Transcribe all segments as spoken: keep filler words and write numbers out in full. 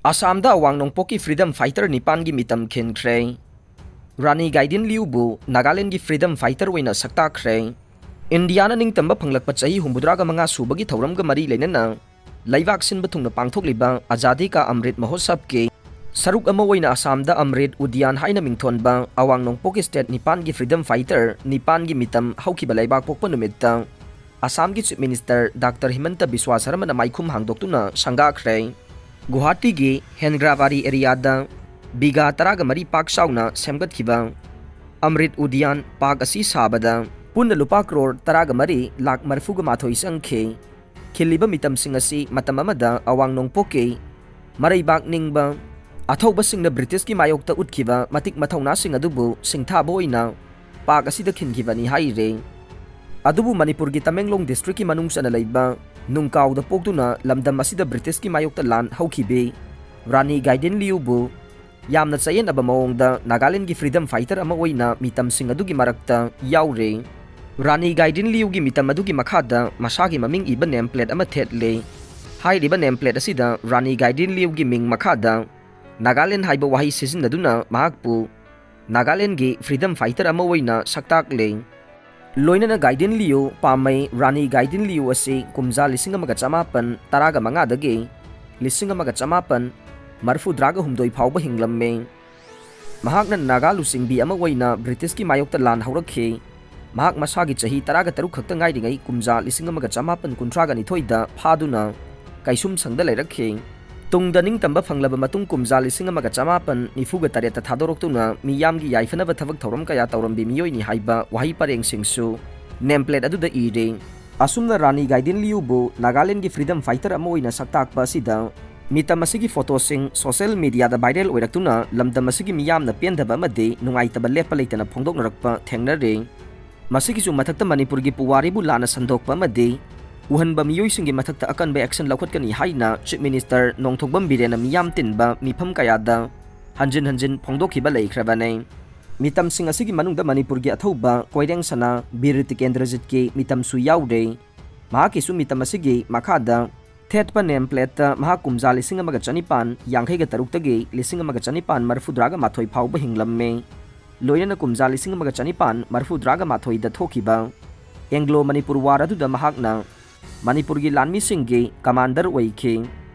ꯑꯁꯥꯝꯗ ꯑꯋꯥꯡ ꯅꯣꯡꯄꯣꯛꯀꯤ freedom fighter ꯅꯤꯄꯥꯟꯒꯤ ꯃꯤꯇꯝ ꯈꯤꯟꯈ꯭ꯔꯦ꯫ ꯔꯥꯅꯤ ꯒꯥꯏꯗꯤꯟ ꯂꯤꯌꯨꯕꯨ ꯅꯥꯒꯥꯂꯦꯟꯒꯤ freedom fighter ꯑꯣꯏꯅ ꯁꯛꯇꯥꯛꯈ꯭ꯔꯦ꯫ ꯏꯟꯗꯤꯌꯥꯅ ꯅꯤꯡꯇꯝꯕ ꯐꯪꯂꯛꯄ ꯆꯍꯤ ꯍꯨꯝꯐꯨꯇꯔꯥꯒ ꯃꯉꯥ ꯁꯨꯕꯒꯤ ꯊꯧꯔꯝꯒ ꯃꯔꯤ ꯂꯩꯅꯅ ꯂꯩꯕꯥꯛ ꯁꯤꯟꯕ ꯊꯨꯡꯅ ꯄꯥꯡꯊꯣꯛꯂꯤꯕ ꯑꯖꯥꯗꯤ ꯀꯥ ꯑꯃ꯭ꯔꯤꯠ ꯃꯍꯣꯠꯁꯕꯀꯤ ꯁꯔꯨꯛ ꯑꯃ ꯑꯣꯏꯅ ꯑꯁꯥꯝꯗ ꯑꯃ꯭ꯔꯤꯠ ꯎꯗꯤꯌꯥꯟ ꯍꯥꯏꯅ ꯃꯤꯡꯊꯣꯟꯕ ꯑꯋꯥꯡ ꯅꯣꯡꯄꯣꯛꯀꯤ state ꯅꯤꯄꯥꯟꯒꯤ freedom fighter ꯅꯤꯄꯥꯟꯒꯤ ꯃꯤꯇꯝ ꯍꯧꯈꯤꯕ ꯂꯩꯕꯥꯛ ꯄꯣꯛꯄ ꯅꯨꯃꯤꯠꯇ ꯑꯁꯥꯝꯒꯤ Chief Minister ꯗꯥꯛꯇꯔ ꯍꯤꯃꯟꯇ ꯕꯤꯁ꯭ꯋꯥ ꯁꯔꯃꯅ ꯃꯥꯏꯈꯨꯝ ꯍꯥꯡꯗꯣꯛꯇꯨꯅ ꯁꯪꯒꯥꯈ꯭ꯔꯦ꯫ ꯒꯨꯋꯥꯍꯥꯇꯤꯒꯤ ꯍꯦꯟꯒ꯭ꯔꯥꯕꯥꯔꯤ ꯑꯦꯔꯤꯌꯥꯗ ꯕꯤꯒꯥ ꯇꯔꯥꯒ ꯃꯔꯤ ꯄꯥꯛ ꯆꯥꯎꯅ ꯁꯦꯝꯒꯠꯈꯤꯕ ꯑꯃ꯭ꯔꯤꯠ ꯎꯗꯤꯌꯥꯟ ꯄꯥꯛ ꯑꯁꯤ ꯁꯥꯕꯗ ꯄꯨꯟꯅ ꯂꯨꯄꯥ ꯀ꯭ꯔꯣꯔ ꯇꯔꯥꯒ ꯃꯔꯤ ꯂꯥꯛ ꯃꯔꯤꯐꯨꯒ ꯃꯥꯊꯣꯏ ꯆꯪꯈꯤ꯫ ꯈꯤꯜꯂꯤꯕ ꯃꯤꯇꯝꯁꯤꯡ ꯑꯁꯤ ꯃꯇꯝ ꯑꯃꯗ ꯑꯋꯥꯡ ꯅꯣꯡꯄꯣꯛꯀꯤ ꯃꯔꯩꯕꯥꯛ ꯅꯤꯡꯕ ꯑꯊꯧꯕꯁꯤꯡꯅ ꯕ꯭ꯔꯤꯇꯤꯁꯀꯤ ꯃꯥꯌꯣꯛꯇ ꯎꯠꯈꯤꯕ ꯃꯇꯤꯛ ꯃꯊꯧꯅꯥꯁꯤꯡ ꯑꯗꯨꯕꯨ ꯁꯤꯡꯊꯥꯕ ꯑꯣꯏꯅ ꯄꯥꯛ ꯑꯁꯤꯗ ꯈꯤꯟꯈꯤꯕꯅꯤ ꯍꯥꯏꯔꯤ꯫ ꯑꯗꯨꯕꯨ ꯃꯅꯤꯄꯨꯔꯒꯤ ꯇꯃꯦꯡꯂꯣꯡ districtꯀꯤ ꯃꯅꯨꯡ ꯆꯟꯅ ꯂꯩꯕ ꯅꯨꯡꯀꯥꯎꯗ ꯄꯣꯛꯇꯨꯅ ꯂꯝꯗꯝ ꯑꯁꯤꯗ ꯕ꯭ꯔꯤꯇꯤꯁꯀꯤ ꯃꯥꯌꯣꯛꯇ ꯂꯥꯟ ꯍꯧꯈꯤꯕꯤ ꯔꯥꯅꯤ ꯒꯥꯏꯗꯤꯟ ꯂꯤꯌꯨꯕꯨ ꯌꯥꯝꯅ ꯆꯌꯦꯠꯅꯕ ꯃꯑꯣꯡꯗ ꯅꯥꯒꯥꯂꯦꯟꯒꯤ freedom fighter ꯑꯃ ꯑꯣꯏꯅ ꯃꯤꯇꯝꯁꯤꯡ ꯑꯗꯨꯒꯤ ꯃꯔꯛꯇ ꯌꯥꯎꯔꯦ꯫ ꯔꯥꯅꯤ ꯒꯥꯏꯗꯤꯟ ꯂꯤꯌꯨꯒꯤ ꯃꯤꯇꯝ ꯑꯗꯨꯒꯤ ꯃꯈꯥꯗ ꯃꯁꯥꯒꯤ ꯃꯃꯤꯡ ꯏꯕ name plate ꯑꯃ ꯊꯦꯠꯂꯦ꯫ ꯍꯥꯏꯔꯤꯕ name plate ꯑꯁꯤꯗ ꯔꯥꯅꯤ ꯒꯥꯏꯗꯤꯟ ꯂꯤꯌꯨꯒꯤ ꯃꯤꯡ ꯃꯈꯥꯗ ꯅꯥꯒꯥꯂꯦꯟ ꯍꯥꯏꯕ ꯋꯥꯍꯩ ꯁꯤꯖꯤꯟꯅꯗꯨꯅ ꯃꯍꯥꯛꯄꯨ ꯅꯥꯒꯥꯂꯦꯟꯒꯤ freedom fighter ꯑꯃ ꯑꯣꯏꯅ ꯁꯛꯇꯥꯛꯂꯦ꯫ ꯂꯣꯏꯅꯅ ꯒꯥꯏꯗꯤꯟ ꯂꯤꯌꯨ ꯄꯥꯝꯃꯩ ꯔꯥꯅꯤ ꯒꯥꯏꯗꯤꯟ ꯂꯤꯌꯨ ꯑꯁꯤ ꯀꯨꯝꯖꯥ ꯂꯤꯁꯤꯡ ꯑꯃꯒ ꯆꯃꯥꯄꯟ ꯇꯔꯥꯒ ꯃꯉꯥꯗꯒꯤ ꯂꯤꯁꯤꯡ ꯑꯃꯒ ꯆꯃꯥꯄꯟ ꯃꯔꯤꯐꯨꯇꯔꯥꯒ ꯍꯨꯝꯗꯣꯏ ꯐꯥꯎꯕ ꯍꯤꯡꯂꯝꯃꯤ꯫ ꯃꯍꯥꯛꯅ ꯅꯥꯒꯥ ꯂꯨꯆꯤꯡꯕꯤ ꯑꯃ ꯑꯣꯏꯅ ꯕ꯭ꯔꯤꯇꯤꯁꯀꯤ ꯃꯥꯌꯣꯛꯇ ꯂꯥꯟ ꯍꯧꯔꯛꯈꯤ꯫ ꯃꯍꯥꯛ ꯃꯁꯥꯒꯤ ꯆꯍꯤ ꯇꯔꯥꯒ ꯇꯔꯨꯛ ꯈꯛꯇ ꯉꯥꯏꯔꯤꯉꯩ ꯀꯨꯝꯖꯥ ꯂꯤꯁꯤꯡ ꯑꯃꯒ ꯆꯃꯥꯄꯟ ꯀꯨꯟꯊ꯭ꯔꯥꯒ ꯅꯤꯊꯣꯏꯗ ꯐꯥꯗꯨꯅ ꯀꯩꯁꯨꯝꯁꯪꯗ ꯂꯩꯔꯛꯈꯤ꯫ ꯇꯨꯡꯗ ꯅꯤꯡꯇꯝꯕ ꯐꯪꯂꯕ ꯃꯇꯨꯡ ꯀꯨꯝꯖꯥ ꯂꯤꯁꯤꯡ ꯑꯃꯒ ꯆꯃꯥꯄꯟ ꯅꯤꯐꯨꯒ ꯇꯔꯦꯠꯇ ꯊꯥꯗꯣꯔꯛꯇꯨꯅ ꯃꯤꯌꯥꯝꯒꯤ ꯌꯥꯏꯐꯅꯕ ꯊꯕꯛ ꯊꯧꯔꯝ ꯀꯌꯥ ꯇꯧꯔꯝꯕꯤ ꯃꯤꯑꯣꯏꯅꯤ ꯍꯥꯏꯕ ꯋꯥꯍꯩ ꯄꯔꯦꯡꯁꯤꯡꯁꯨ name plate ꯑꯗꯨꯗ ꯏꯔꯦ꯫ ꯑꯁꯨꯝꯅ ꯔꯥꯅꯤ ꯒꯥꯏꯗꯤꯟ ꯂꯤꯌꯨꯕꯨ ꯅꯥꯒꯥꯂꯦꯟꯒꯤ freedom fighter ꯑꯃ ꯑꯣꯏꯅ ꯁꯛꯇꯥꯛꯄ ꯑꯁꯤꯗ ꯃꯤꯇꯝ ꯑꯁꯤꯒꯤ ꯐꯣꯇꯣꯁꯤꯡ social mediaꯗ viral ꯑꯣꯏꯔꯛꯇꯨꯅ ꯂꯝꯗꯝ ꯑꯁꯤꯒꯤ ꯃꯤꯌꯥꯝꯅ ꯄꯦꯟꯗꯕ ꯑꯃꯗꯤ ꯅꯨꯡꯉꯥꯏꯇꯕ ꯂꯦꯞꯄ ꯂꯩꯇꯅ ꯐꯣꯡꯗꯣꯛꯅꯔꯛꯄ ꯊꯦꯡꯅꯔꯦ꯫ ꯃꯁꯤꯒꯤꯁꯨ ꯃꯊꯛꯇ ꯃꯅꯤꯄꯨꯔꯒꯤ ꯄꯨꯋꯥꯔꯤꯕꯨ ꯂꯥꯟꯅ ꯁꯟꯗꯣꯛꯄ ꯑꯃꯗꯤ ꯎꯍꯟꯕ ꯃꯤꯑꯣꯏꯁꯤꯡꯒꯤ ꯃꯊꯛꯇ ꯑꯀꯟꯕ action ꯂꯧꯈꯠꯀꯅꯤ ꯍꯥꯏꯅ Chief Minister ꯅꯣꯡꯊꯣꯝꯕꯝ ꯕꯤꯔꯦꯟꯅ ꯃꯤꯌꯥꯝ ꯇꯤꯟꯕ ꯃꯤꯐꯝ ꯀꯌꯥꯗ ꯍꯟꯖꯤꯟ ꯍꯟꯖꯤꯟ ꯐꯣꯡꯗꯣꯛꯈꯤꯕ ꯂꯩꯈ꯭ꯔꯕꯅꯤ꯫ ꯃꯤꯇꯝꯁꯤꯡ ꯑꯁꯤꯒꯤ ꯃꯅꯨꯡꯗ ꯃꯅꯤꯄꯨꯔꯒꯤ ꯑꯊꯧꯕ ꯀꯣꯏꯔꯦꯡ ꯁꯅꯥ ꯕꯤꯔ ꯇꯤꯀꯦꯟꯗ꯭ꯔꯖꯤꯠꯀꯤ ꯃꯤꯇꯝꯁꯨ ꯌꯥꯎꯔꯦ꯫ ꯃꯍꯥꯛꯀꯤꯁꯨ ꯃꯤꯇꯝ ꯑꯁꯤꯒꯤ ꯃꯈꯥꯗ ꯊꯦꯠꯄ ꯅꯦꯝ ꯄ꯭ꯂꯦꯠꯇ ꯃꯍꯥꯛ ꯀꯨꯝꯖꯥ ꯂꯤꯁꯤꯡ ꯑꯃꯒ ꯆꯅꯤꯄꯥꯟ ꯌꯥꯡꯈꯩꯒ ꯇꯔꯨꯛꯇꯒꯤ ꯂꯤꯁꯤꯡ ꯑꯃꯒ ꯆꯅꯤꯄꯥꯟ ꯃꯔꯤꯐꯨꯇꯔꯥꯒ ꯃꯥꯊꯣꯏ ꯐꯥꯎꯕ ꯍꯤꯡꯂꯝꯃꯤ꯫ ꯂꯣꯏꯅꯅ ꯀꯨꯝꯖꯥ ꯂꯤꯁꯤꯡ ꯑꯃꯒ ꯆꯅꯤꯄꯥꯟ ꯃꯔꯤꯐꯨꯇꯔꯥꯒ ꯃꯥꯊꯣꯏꯗ ꯊꯣꯛꯈꯤꯕ ꯑꯦꯡꯒ꯭ꯂꯣ ꯃꯅꯤꯄꯨꯔ ꯋꯥꯔ ꯑꯗꯨꯗ ꯃꯍꯥꯛꯅ ꯃꯅꯤꯄꯨꯔꯒꯤ ꯂꯥꯟꯃꯤꯁꯤꯡꯒꯤ ꯀꯃꯥꯟꯗꯔ ꯑꯣꯏꯈꯤ꯫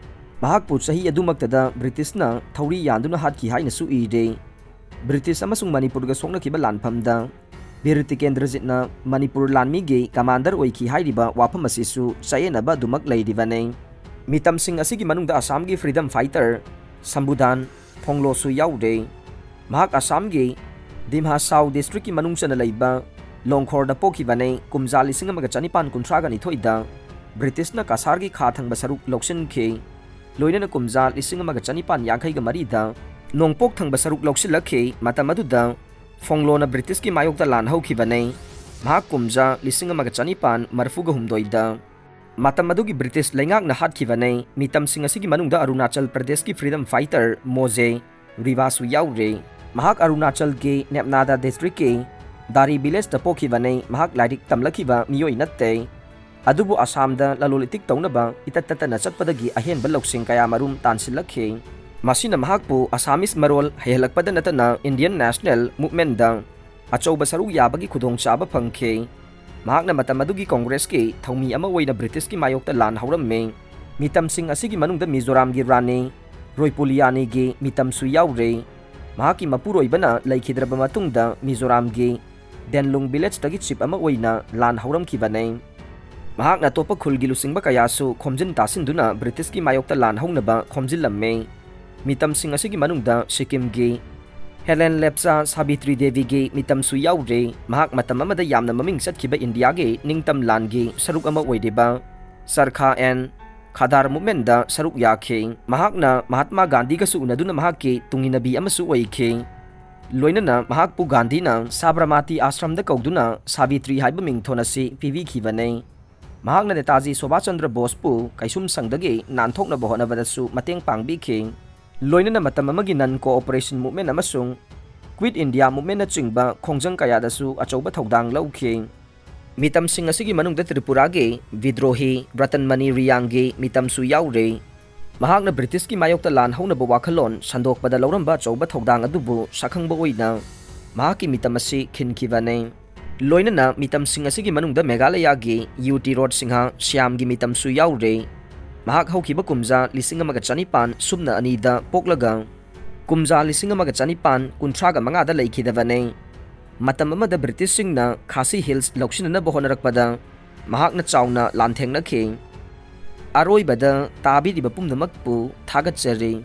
ꯃꯍꯥꯛꯄꯨ ꯆꯍꯤ ꯑꯗꯨꯃꯛꯇꯗ ꯕ꯭ꯔꯤꯇꯤꯁꯅ ꯊꯧꯔꯤ ꯌꯥꯟꯗꯨꯅ ꯍꯥꯠꯈꯤ ꯍꯥꯏꯅꯁꯨ ꯏꯔꯤ꯫ ꯕ꯭ꯔꯤꯇꯤꯁ ꯑꯃꯁꯨꯡ ꯃꯅꯤꯄꯨꯔꯒ ꯁꯣꯛꯅꯈꯤꯕ ꯂꯥꯟꯐꯝꯗ ꯕꯤꯔ ꯇꯤꯀꯦꯟꯗ꯭ꯔꯖꯤꯠꯅ ꯃꯅꯤꯄꯨꯔ ꯂꯥꯟꯃꯤꯒꯤ ꯀꯃꯥꯟꯗꯔ ꯑꯣꯏꯈꯤ ꯍꯥꯏꯔꯤꯕ ꯋꯥꯐꯝ ꯑꯁꯤꯁꯨ ꯆꯌꯦꯠꯅꯕ ꯑꯗꯨꯃꯛ ꯂꯩꯔꯤꯕꯅꯤ꯫ ꯃꯤꯇꯝꯁꯤꯡ ꯑꯁꯤꯒꯤ ꯃꯅꯨꯡꯗ ꯑꯁꯥꯝꯒꯤ ꯐ꯭ꯔꯤꯗꯝ ꯐꯥꯏꯇꯔ ꯁꯝꯕꯨꯗꯥꯟ ꯐꯣꯡꯂꯣꯁꯨ ꯌꯥꯎꯔꯦ꯫ ꯃꯍꯥꯛ ꯑꯁꯥꯝꯒꯤ ꯗꯤꯃꯥ ꯍꯁꯥꯎ ꯗꯤꯁꯇ꯭ꯔꯤꯛꯀꯤ ꯃꯅꯨꯡ ꯆꯟꯅ ꯂꯩꯕ ꯂꯣꯡꯈꯣꯔꯗ ꯄꯣꯛꯈꯤꯕꯅꯤ꯫ ꯀꯨꯝꯖꯥ ꯂꯤꯁꯤꯡ ꯑꯃꯒ ꯆꯅꯤꯄꯥꯟ ꯀꯨꯟꯊ꯭ꯔꯥꯒ ꯅꯤꯊꯣꯏꯗ ꯕ꯭ꯔꯤꯇꯤꯁꯅ ꯀꯁꯥꯔꯒꯤ ꯈꯥ ꯊꯪꯕ ꯁꯔꯨꯛ ꯂꯧꯁꯤꯟꯈꯤ꯫ ꯂꯣꯏꯅꯅ ꯀꯨꯝꯖꯥ ꯂꯤꯁꯤꯡ ꯑꯃꯒ ꯆꯅꯤꯄꯥꯟ ꯌꯥꯡꯈꯩꯒ ꯃꯔꯤꯗ ꯅꯣꯡꯄꯣꯛ ꯊꯪꯕ ꯁꯔꯨꯛ ꯂꯧꯁꯤꯜꯂꯛꯈꯤ꯫ ꯃꯇꯝ ꯑꯗꯨꯗ ꯐꯣꯡꯂꯣꯅ ꯕ꯭ꯔꯤꯇꯤꯁꯀꯤ ꯃꯥꯌꯣꯛꯇ ꯂꯥꯟ ꯍꯧꯈꯤꯕꯅꯤ꯫ ꯃꯍꯥꯛ ꯀꯨꯝꯖꯥ ꯂꯤꯁꯤꯡ ꯑꯃꯒ ꯆꯅꯤꯄꯥꯟ ꯃꯔꯤꯐꯨꯒ ꯍꯨꯝꯗꯣꯏꯗ ꯃꯇꯝ ꯑꯗꯨꯒꯤ ꯕ꯭ꯔꯤꯇꯤꯁ ꯂꯩꯉꯥꯛꯅ ꯍꯥꯠꯈꯤꯕꯅꯤ꯫ ꯃꯤꯇꯝꯁꯤꯡ ꯑꯁꯤꯒꯤ ꯃꯅꯨꯡꯗ ꯑꯔꯨꯅꯥꯆꯜ ꯄ꯭ꯔꯗꯦꯁꯀꯤ ꯐ꯭ꯔꯤꯗꯝ ꯐꯥꯏꯇꯔ ꯃꯣꯖꯦ ꯔꯤꯕꯥꯁꯨ ꯌꯥꯎꯔꯤ꯫ ꯃꯍꯥꯛ ꯑꯔꯨꯅꯥꯆꯜꯒꯤ ꯅꯦꯞꯅꯥꯗꯥ ꯗꯤꯁꯇ꯭ꯔꯤꯛꯀꯤ ꯗꯥꯔꯤ ꯚꯤꯂꯦꯖꯇ ꯄꯣꯛꯈꯤꯕꯅꯤ꯫ ꯃꯍꯥꯛ ꯂꯥꯏꯔꯤꯛ ꯇꯝꯂꯛꯈꯤꯕ ꯃꯤꯑꯣꯏ ꯅꯠꯇꯦ꯫ ꯑꯗꯨꯕꯨ ꯑꯁꯥꯝꯗ ꯂꯂꯣꯟ ꯏꯇꯤꯛ ꯇꯧꯅꯕ ꯏꯇꯠ ꯇꯠꯇꯅ ꯆꯠꯄꯗꯒꯤ ꯑꯍꯦꯟꯕ ꯂꯧꯁꯤꯡ ꯀꯌꯥ ꯃꯔꯨꯝ ꯇꯥꯟꯁꯤꯜꯂꯛꯈꯤ꯫ ꯃꯁꯤꯅ ꯃꯍꯥꯛꯄꯨ ꯑꯁꯥꯃꯤꯁ ꯃꯔꯣꯜ ꯍꯩꯍꯜꯂꯛꯄꯗ ꯅꯠꯇꯅ ꯏꯟꯗꯤꯌꯟ ꯅꯦꯁꯅꯦꯜ ꯃꯨꯚꯃꯦꯟꯗ ꯑꯆꯧꯕ ꯁꯔꯨꯛ ꯌꯥꯕꯒꯤ ꯈꯨꯗꯣꯡꯆꯥꯕ ꯐꯪꯈꯤ꯫ ꯃꯍꯥꯛꯅ ꯃꯇꯝ ꯑꯗꯨꯒꯤ ꯀꯣꯡꯒ꯭ꯔꯦꯁꯀꯤ ꯊꯧꯃꯤ ꯑꯃ ꯑꯣꯏꯅ ꯕ꯭ꯔꯤꯇꯤꯁꯀꯤ ꯃꯥꯌꯣꯛꯇ ꯂꯥꯟ ꯍꯧꯔꯝꯃꯤ꯫ ꯃꯤꯇꯝꯁꯤꯡ ꯑꯁꯤꯒꯤ ꯃꯅꯨꯡꯗ ꯃꯤꯖꯣꯔꯥꯝꯒꯤ ꯔꯥꯅꯤ ꯔꯣꯏꯄꯨꯂꯤꯌꯥꯅꯤꯒꯤ ꯃꯤꯇꯝꯁꯨ ꯌꯥꯎꯔꯤ꯫ ꯃꯍꯥꯛꯀꯤ ꯃꯄꯨꯔꯣꯏꯕꯅ ꯂꯩꯈꯤꯗ꯭ꯔꯕ ꯃꯇꯨꯡꯗ ꯃꯤꯖꯣꯔꯥꯝꯒꯤ ꯗꯦꯟꯂꯨꯡ ꯚꯤꯂꯦꯖꯇꯒꯤ ꯆꯤꯞ ꯑꯃ ꯑꯣꯏꯅ ꯂꯥꯟ ꯍꯧꯔꯝꯈꯤꯕꯅꯤ꯫ ꯃꯍꯥꯛꯅ ꯑꯇꯣꯞꯄ ꯈꯨꯜꯒꯤ ꯂꯨꯆꯤꯡꯕ ꯀꯌꯥꯁꯨ ꯈꯣꯝꯖꯤꯟ ꯇꯥꯁꯤꯟꯗꯨꯅ ꯕ꯭ꯔꯤꯇꯤꯁꯀꯤ ꯃꯥꯌꯣꯛꯇ ꯂꯥꯟ ꯍꯧꯅꯕ ꯈꯣꯝꯖꯤꯜꯂꯝꯃꯤ꯫ ꯃꯤꯇꯝꯁꯤꯡ ꯑꯁꯤꯒꯤ ꯃꯅꯨꯡꯗ ꯁꯤꯛꯀꯤꯝꯒꯤ ꯍꯦꯂꯦꯟ ꯂꯦꯞꯆꯥ ꯁꯥꯕꯤꯇ꯭ꯔꯤ ꯗꯦꯕꯤꯒꯤ ꯃꯤꯇꯝꯁꯨ ꯌꯥꯎꯔꯤ꯫ ꯃꯍꯥꯛ ꯃꯇꯝ ꯑꯃꯗ ꯌꯥꯝꯅ ꯃꯃꯤꯡ ꯆꯠꯈꯤꯕ ꯏꯟꯗꯤꯌꯥꯒꯤ ꯅꯤꯡꯇꯝ ꯂꯥꯟꯒꯤ ꯁꯔꯨꯛ ꯑꯃ ꯑꯣꯏꯔꯤꯕ ꯆꯔꯈꯥ ꯑꯦꯟ ꯈꯥꯗꯥꯔ ꯃꯨꯚꯃꯦꯟꯗ ꯁꯔꯨꯛ ꯌꯥꯈꯤ꯫ ꯃꯍꯥꯛꯅ ꯃꯍꯥꯠꯃꯥ ꯒꯥꯟꯙꯤꯒꯁꯨ ꯎꯅꯗꯨꯅ ꯃꯍꯥꯛꯀꯤ ꯇꯨꯡꯏꯟꯅꯕꯤ ꯑꯃꯁꯨ ꯑꯣꯏꯈꯤ꯫ ꯂꯣꯏꯅꯅ ꯃꯍꯥꯛꯄꯨ ꯒꯥꯟꯙꯤꯅ ꯁꯥꯕꯔꯃꯥꯇꯤ ꯑꯥꯁ꯭ꯔꯝꯗ ꯀꯧꯗꯨꯅ ꯁꯥꯕꯤꯇ꯭ꯔꯤ ꯍꯥꯏꯕ ꯃꯤꯡꯊꯣꯟ ꯑꯁꯤ ꯄꯤꯕꯤꯈꯤꯕꯅꯤ꯫ ꯃꯍꯥꯛꯅ ꯅꯦꯇꯥꯖꯤ ꯁꯨꯚꯥꯁ ꯆꯟꯗ꯭ꯔ ꯕꯣꯁꯄꯨ ꯀꯩꯁꯨꯝ ꯁꯪꯗꯒꯤ ꯅꯥꯟꯊꯣꯛꯅꯕ ꯍꯣꯠꯅꯕꯗꯁꯨ ꯃꯇꯦꯡ ꯄꯥꯡꯕꯤꯈꯤ꯫ ꯂꯣꯏꯅꯅ ꯃꯇꯝ ꯑꯃꯒꯤ ꯅꯟ ꯀꯣꯑꯣꯄꯔꯦꯁꯟ ꯃꯨꯚꯃꯦꯟ ꯑꯃꯁꯨꯡ ꯀ꯭ꯋꯤꯠ ꯏꯟꯗꯤꯌꯥ ꯃꯨꯚꯃꯦꯟꯅꯆꯤꯡꯕ ꯈꯣꯡꯖꯪ ꯀꯌꯥꯗꯁꯨ ꯑꯆꯧꯕ ꯊꯧꯗꯥꯡ ꯂꯧꯈꯤ꯫ ꯃꯤꯇꯝꯁꯤꯡ ꯑꯁꯤꯒꯤ ꯃꯅꯨꯡꯗ ꯇ꯭ꯔꯤꯄꯨꯔꯥꯒꯤ ꯕꯤꯗ꯭ꯔꯣꯍꯤ ꯔꯇꯟꯃꯅꯤ ꯔꯤꯌꯥꯡꯒꯤ ꯃꯤꯇꯝꯁꯨ ꯌꯥꯎꯔꯤ꯫ ꯃꯍꯥꯛꯅ ꯕ꯭ꯔꯤꯇꯤꯁꯀꯤ ꯃꯥꯌꯣꯛꯇ ꯂꯥꯟ ꯍꯧꯅꯕ ꯋꯥꯈꯜꯂꯣꯟ ꯁꯟꯗꯣꯛꯄꯗ ꯂꯧꯔꯝꯕ ꯑꯆꯧꯕ ꯊꯧꯗꯥꯡ ꯑꯗꯨꯕꯨ ꯁꯛꯈꯪꯕ ꯑꯣꯏꯅ ꯃꯍꯥꯛꯀꯤ ꯃꯤꯇꯝ ꯑꯁꯤ ꯈꯤꯟꯈꯤꯕꯅꯤ꯫ ꯂꯣꯏꯅꯅ ꯃꯤꯇꯝꯁꯤꯡ ꯑꯁꯤꯒꯤ ꯃꯅꯨꯡꯗ ꯃꯦꯘꯥꯂꯌꯥꯒꯤ ꯌꯨ ꯇꯤ ꯔꯣꯗ ꯁꯤꯡꯍ ꯁ꯭ꯌꯥꯝꯒꯤ ꯃꯤꯇꯝꯁꯨ ꯌꯥꯎꯔꯤ꯫ ꯃꯍꯥꯛ ꯍꯧꯈꯤꯕ ꯀꯨꯝꯖꯥ ꯂꯤꯁꯤꯡ ꯑꯃꯒ ꯆꯅꯤꯄꯥꯟ ꯁꯨꯞꯅ ꯑꯅꯤꯗ ꯄꯣꯛꯂꯒ ꯀꯨꯝꯖꯥ ꯂꯤꯁꯤꯡ ꯑꯃꯒ ꯆꯅꯤꯄꯥꯟ ꯀꯨꯟꯊ꯭ꯔꯥꯒ ꯃꯉꯥꯗ ꯂꯩꯈꯤꯗꯕꯅꯤ꯫ ꯃꯇꯝ ꯑꯃꯗ ꯕ꯭ꯔꯤꯇꯤꯁꯁꯤꯡꯅ ꯈꯥꯁꯤ ꯍꯤꯜꯁ ꯂꯧꯁꯤꯟꯅꯅꯕ ꯍꯣꯠꯅꯔꯛꯄꯗ ꯃꯍꯥꯛꯅ ꯆꯥꯎꯅ ꯂꯥꯟꯊꯦꯡꯅꯈꯤ꯫ ꯑꯔꯣꯏꯕꯗ ꯇꯥꯕꯤꯔꯤꯕ ꯄꯨꯝꯅꯃꯛꯄꯨ ꯊꯥꯒꯠꯆꯔꯤ꯫